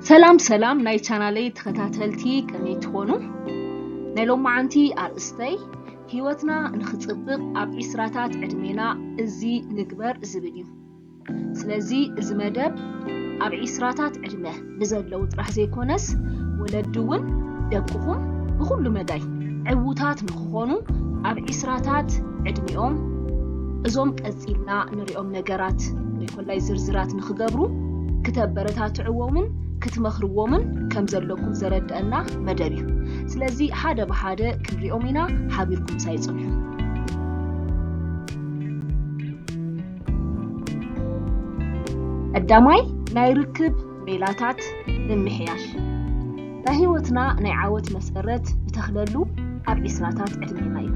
ሰላም ሰላም ናይ ቻናለይ ተኸታተልቲ፣ ከመይ ትኾኑ? ናይ ሎማዓንቲ ኣርእስተይ፣ ህይወትና ንኽጽብቕ ኣብ ዒስራታት ዕድሜና እዚ ንግበር ዝብል እዩ። ስለዚ እዚ መደብ ኣብ ዒስራታት ዕድመ ንዘለዉ ጥራሕ ዘይኮነስ፣ ወለዲ እውን ደቅኹም ብኹሉ መዳይ ዕዉታት ንኽኾኑ፣ ኣብ ዒስራታት ዕድሚኦም እዞም ቀጺልና ንሪኦም ነገራት ወይ ኮላይ ዝርዝራት ንኽገብሩ ክተበረታትዕዎምን ክትመኽርዎምን ከም ዘለኩም ዘረድአና መደብ እዩ። ስለዚ ሓደ ብሓደ ክንሪኦም ኢና፣ ሓቢርኩም ምሳይ ጽንሑ። ቀዳማይ፣ ናይ ርክብ ሜላታት ምምሕያሽ። ናይ ህይወትና ናይ ዓወት መሰረት ንተኽለሉ ኣብ ዒስራታት ዕድሜና እዩ።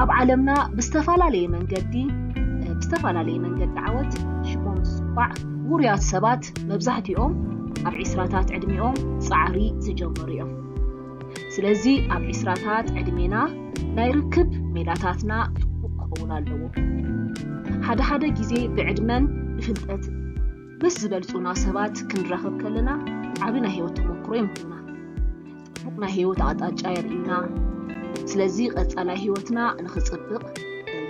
ኣብ ዓለምና ብዝተፈላለየ መንገዲ ብዝተፈላለየ መንገዲ ዓወት ሽሞም ዝጽዋዕ ውሩያት ሰባት መብዛሕትኦም ኣብ ዒስራታት ዕድሜኦም ጻዕሪ ዝጀመሩ እዮም። ስለዚ ኣብ ዒስራታት ዕድሜና ናይ ርክብ ሜላታትና ጽቡቕ ክኸውን ኣለዎ። ሓደ ሓደ ግዜ ብዕድመን ብፍልጠት ምስ ዝበልጹና ሰባት ክንራኸብ ከለና ዓቢ ናይ ህይወት ተመክሮ የምህሩና። ጽቡቕ ናይ ህይወት ኣቕጣጫ የርእዩና። ስለዚ ቀጻላይ ህይወትና ንኽጽብቕ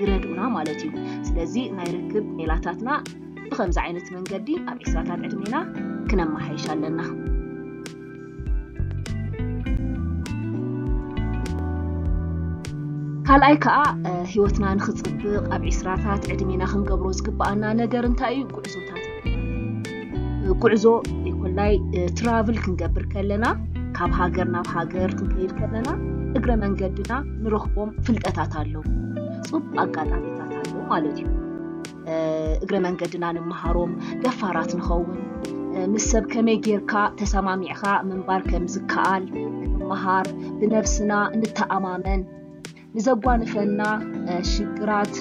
ይረድኡና ማለት እዩ። ስለዚ ናይ ርክብ ሜላታትና ብኸምዚ ዓይነት መንገዲ ኣብ ዒስራታት ዕድሜና ክነመሓይሽ ኣለና። ካልኣይ ከኣ፣ እ፣ ህይወትና ንኽጽብቕ ኣብ ዒስራታት ዕድሜና ክንገብሮ ዝግብኣና ነገር እንታይ እዩ? ጉዕዞታት። ጉዕዞ ይኩላይ፣ እ፣ ትራቭል ክንገብር ከለና፣ ካብ ሃገር ናብ ሃገር ክንከይድ ከለና፣ እግረ መንገድና ንረኽቦም ፍልጠታት ኣለዉ። ጽቡቕ ኣጋጣሚታት ኣለዉ ማለት እዩ። እ፣ እግረ መንገድና ንምሃሮም፣ ደፋራት ንኸውን። እ፣ ምስ ሰብ ከመይ ጌርካ ተሰማሚዕካ ምንባር ከም ዝከኣል ንምሃር፣ ብነብስና ንተኣማመን። ንዘጓንፈና፣ እ፣ ሽግራት፣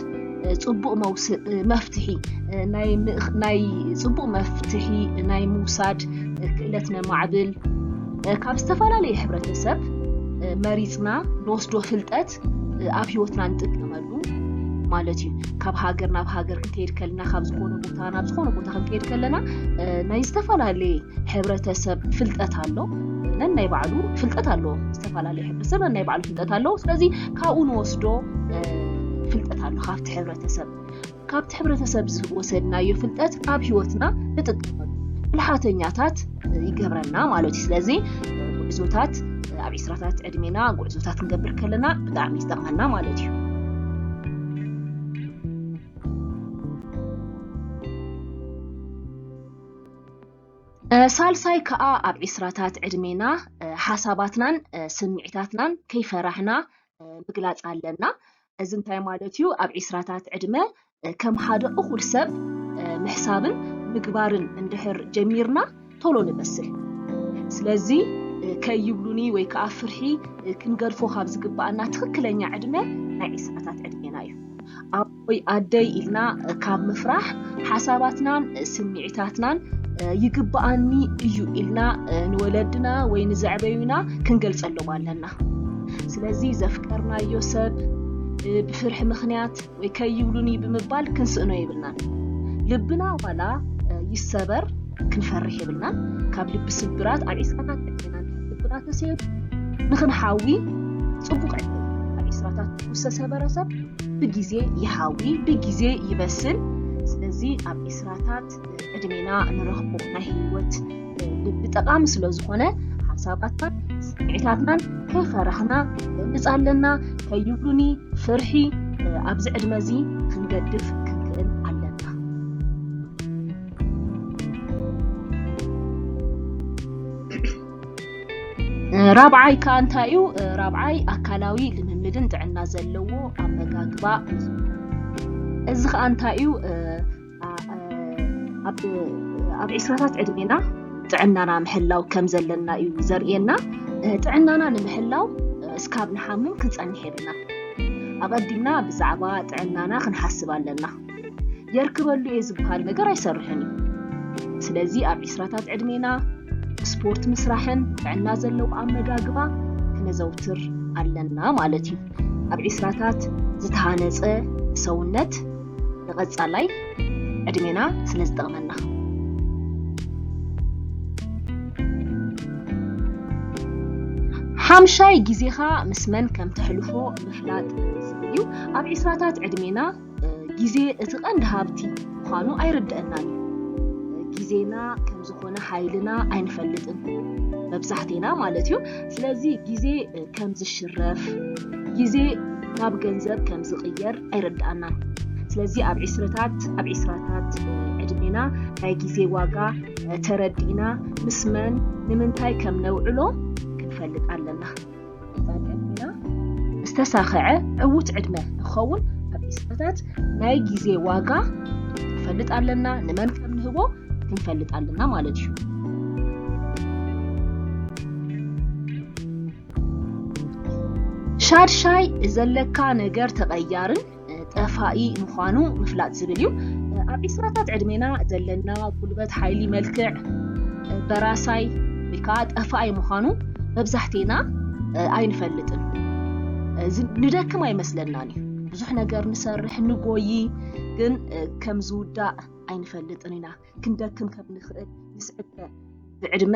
እ፣ ጽቡቕ መውስ-፣ እ፣ መፍትሒ፣ እ፣ ናይ ምእኽ-፣ ናይ ጽቡቕ መፍትሒ ናይ ምውሳድ፣ እ፣ ክእለት ነማዕብል። እ፣ ካብ ዝተፈላለየ ሕብረተሰብ፣ እ፣ መሪጽና ንወስዶ ፍልጠት፣ እ፣ ኣብ ህይወትና ንጥቀመሉ ማለት እዩ። ካብ ሃገር ናብ ሃገር ክንከይድ ከለና፣ ካብ ዝኾነ ቦታ ናብ ዝኾነ ቦታ ክንከይድ ከለና፣ እ፣ ናይ ዝተፈላለየ ሕብረተሰብ ፍልጠት ኣሎ። ነናይ ባዕሉ ፍልጠት ኣሎ። ዝተፈላለየ ሕብረተሰብ ነናይ ባዕሉ ፍልጠት ኣሎ። ስለዚ ካብኡ ንወስዶ፣ እ፣ ፍልጠት ኣሎ ካብቲ ሕብረተሰብ። ካብቲ ሕብረተሰብ ዝወሰድናዮ ፍልጠት ኣብ ህይወትና ንጥቀመሉ። ብልሓተኛታት ይገብረና ማለት እዩ። ስለዚ ጉዕዞታት ኣብ ዒስራታት ዕድሜና ጉዕዞታት ክንገብር ከለና ብጣዕሚ ይጠቕመና ማለት እዩ። እ፣ ሳልሳይ ከኣ ኣብ ዒስራታት ዕድሜና፣ እ፣ ሓሳባትናን፣ እ፣ ስምዒታትናን ከይፈራሕና፣ እ፣ ምግላጽ ኣለና። እዚ እንታይ ማለት እዩ? ኣብ ዒስራታት ዕድመ፣ እ፣ ከም ሓደ እኹል ሰብ፣ እ፣ ምሕሳብን ምግባርን እንድሕር ጀሚርና ቶሎ ንበስል። ስለዚ፣ እ፣ ከይብሉኒ ወይ ከኣ ፍርሒ፣ እ፣ ክንገድፎ ካብ ዝግብኣና ትኽክለኛ ዕድመ ናይ ዒስራታት ዕድሜና እዩ። ኣቦይ ኣደይ ኢልና ካብ ምፍራሕ፣ ሓሳባትናን ስምዒታትናን ይግብኣኒ እዩ ኢልና ንወለድና ወይ ንዘዕበዩና ክንገልጸሎም ኣለና። ስለዚ ዘፍቀርናዮ ሰብ ብፍርሒ ምኽንያት ወይ ከይብሉኒ ብምባል ክንስእኖ የብልናን። ልብና ዋላ ይሰበር ክንፈርሕ የብልናን። ካብ ልቢ ስብራት ኣብ ዒስራታት ዕድሜና ልብና ተሰይሩ ንኽንሓዊ ጽቡቕ ዕድል። ኣብ ዒስራታት ዝተሰበረ ሰብ ብግዜ ይሓዊ፣ ብግዜ ይበስል። ስለዚ ኣብ ዒስራታት ዕድሜና ንረኽቦ ናይ ህይወት ልቢ ጠቓሚ ስለ ዝኾነ፣ ሓሳባትናን ስምዒታትናን ከይፈራሕና ክንገልጽ ኣለና። ከይብሉኒ ፍርሒ ኣብዚ ዕድመ እዚ ክንገድፍ ክንክእል ኣለና። ራብዓይ ከኣ እንታይ እዩ? ራብዓይ ኣካላዊ ልምምድን ጥዕና ዘለዎ ኣመጋግባ ምዝውታር። እዚ ከኣ እንታይ እዩ? እ፣ ኣ-፣ እ፣ ኣብ፣ ኣብ ዒስራታት ዕድሜና ጥዕናና ምሕላው ከም ዘለና እዩ ዘርእየና። እ፣ ጥዕናና ንምሕላው፣ እ፣ እስካብ ንሓምም ክንጸንሕ የብልና። ኣቐዲምና ብዛዕባ ጥዕናና ክንሓስብ ኣለና። የርክበሉ እየ ዝበሃል ነገር ኣይሰርሕን እዩ። ስለዚ ኣብ ዒስራታት ዕድሜና ስፖርት ምስራሕን ጥዕና ዘለዎ ኣመጋግባ ክነዘውትር ኣለና ማለት እዩ። ኣብ ዒስራታት ዝተሃነጸ ሰውነት ንቐጻላይ ዕድሜና ስለ ዝጠቕመና። ሓምሻይ፣ ግዜኻ ምስ መን ከም ተሕልፎ ምፍላጥ ዝብል እዩ። ኣብ ዒስራታት ዕድሜና፣ እ፣ ግዜ እቲ ቀንዲ ሃብቲ ምዃኑ ኣይርድአናን እዩ። ግዜና ከም ዝኾነ ሓይልና ኣይንፈልጥን፣ መብዛሕቴና ማለት እዩ። ስለዚ ግዜ፣ እ፣ ከም ዝሽረፍ፣ ግዜ ናብ ገንዘብ ከም ዝቕየር ኣይርድኣናን። ስለዚ ኣብ ዒስራታት፣ ኣብ ዒስራታት፣ እ፣ ዕድሜና ናይ ግዜ ዋጋ፣ እ፣ ተረዲእና ምስ መን ንምንታይ ከም ነውዕሎ ክንፈልጥ ኣለና። ህጻን ዕድሜና ዝተሳኸዐ ዕዉት ዕድመ ንኸውን ኣብ ዒስራታት ናይ ግዜ ዋጋ ክንፈልጥ ኣለና። ንመን ከም ንህቦ ክንፈልጥ ኣለና ማለት እዩ። ሻድሻይ፣ ዘለካ ነገር ተቐያርን ጠፋኢ ምዃኑ ምፍላጥ ዝብል እዩ። ኣብ ዒስራታት ዕድሜና ዘለና ጉልበት፣ ሓይሊ፣ መልክዕ በራሳይ ወይ ከዓ ጠፋኢ ምዃኑ መብዛሕቴና ኣይንፈልጥን። ዝ-፣ ንደክም ኣይመስለናን እዩ። ብዙሕ ነገር ንሰርሕ፣ ንጎይ፣ ግን ከም ዝውዳእ ኣይንፈልጥን ኢና። ክንደክም ከም ንኽእል፣ ምስ ዕድመ፣ ብዕድመ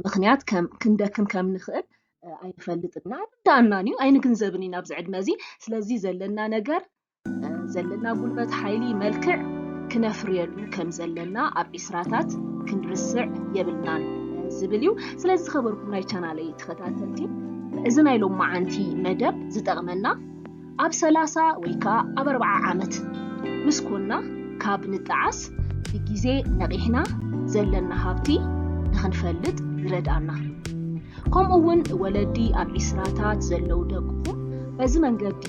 ምኽንያት ከም፣ ክንደክም ከም ንኽእል ኣይንፈልጥን ኢና። ኣይርድኣናን እዩ፣ ኣይንግንዘብን ኢና ኣብዚ ዕድመ እዚ። ስለዚ ዘለና ነገር፣ ዘለና ጉልበት፣ ሓይሊ፣ መልክዕ ክነፍርየሉ ከም ዘለና ኣብ ዒስራታት ክንርስዕ የብልናን ዝብል እዩ። ስለዚ ዝኸበርኩም ናይ ቻናለይ ተኸታተልቲ፣ እዚ ናይ ሎማዓንቲ መደብ ዝጠቕመና ኣብ ሰላሳ ወይ ከዓ ኣብ ኣርብዓ ዓመት ምስ ኮና ካብ ንጠዓስ ብግዜ ነቒሕና ዘለና ሃብቲ ንኽንፈልጥ ይረድኣና። ከምኡ እውን ወለዲ ኣብ ዒስራታት ዘለዉ ደቅኹም በዚ መንገዲ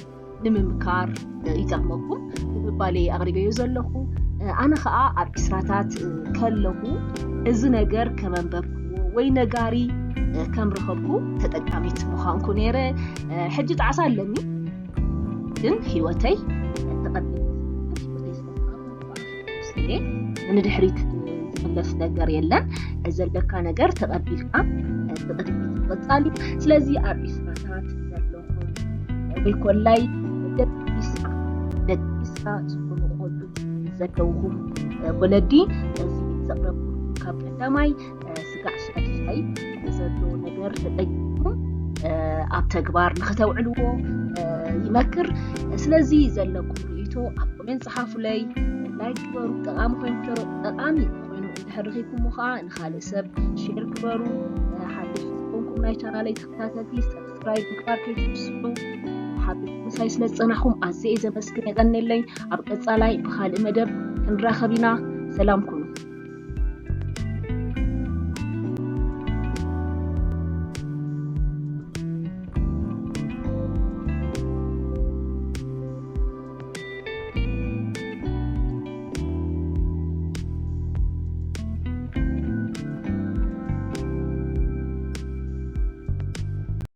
ንምምካር ይጠቕመኩም ብምባለይ ኣቕሪበዮ ዘለኹ። ኣነ ኸኣ ኣብ ዒስራታት ከለኹ እዚ ነገር ከም ኣንበብክዎ ወይ ነጋሪ ከም ረኸብኩ ተጠቃሚት ምዃንኩ ነይረ። ሕጂ ጣዕሳ ኣለኒ፣ ግን ህይወተይ ተቐቢለ፣ ህይወተይ ስለ ዝተቐበልኩ ንድሕሪት ዝምለስ ነገር የለን። ዘለካ ነገር ተቐቢልካ ብቕድሚት ምቕጻል እዩ። ስለዚ ኣብ ዒስራታት ዘለኹም ወይ ኮላይ ደቂሳ፣ ደቂሳ ዝኾኑ ቆልዑ ዘለውኹም ወለዲ፣ እዚ ዘቕረብኩም ካብ ቀዳማይ ስጋዕ ሻድሻይ ዘሎ ነገር ተጠቂምኩም ኣብ ተግባር ንኽተውዕልዎ ይመክር። ስለዚ ዘለኩም ርእይቶ ኣብ ኮሜንት ጸሓፉለይ፣ ላይክ ግበሩ። ጠቓሚ ኮይኑ ክተረ-፣ ጠቓሚ ኮይኑ እንድሕር ረኺብኩሞ ኸኣ ንኻልእ ሰብ ሼር ግበሩ። ሓደሽቲ ዝኾንኩም ናይ ቻናለይ ተኸታተልቲ ሰብስክራይብ ምግባር ከይትርስዑ። ሓቢርኩም ምሳይ ስለ ዝጸናሕኩም ኣዝየ እየ ዘመስግን። የቐንየለይ። ኣብ ቀጻላይ ብኻልእ መደብ ክንራኸብ ኢና። ሰላም ኩኑ።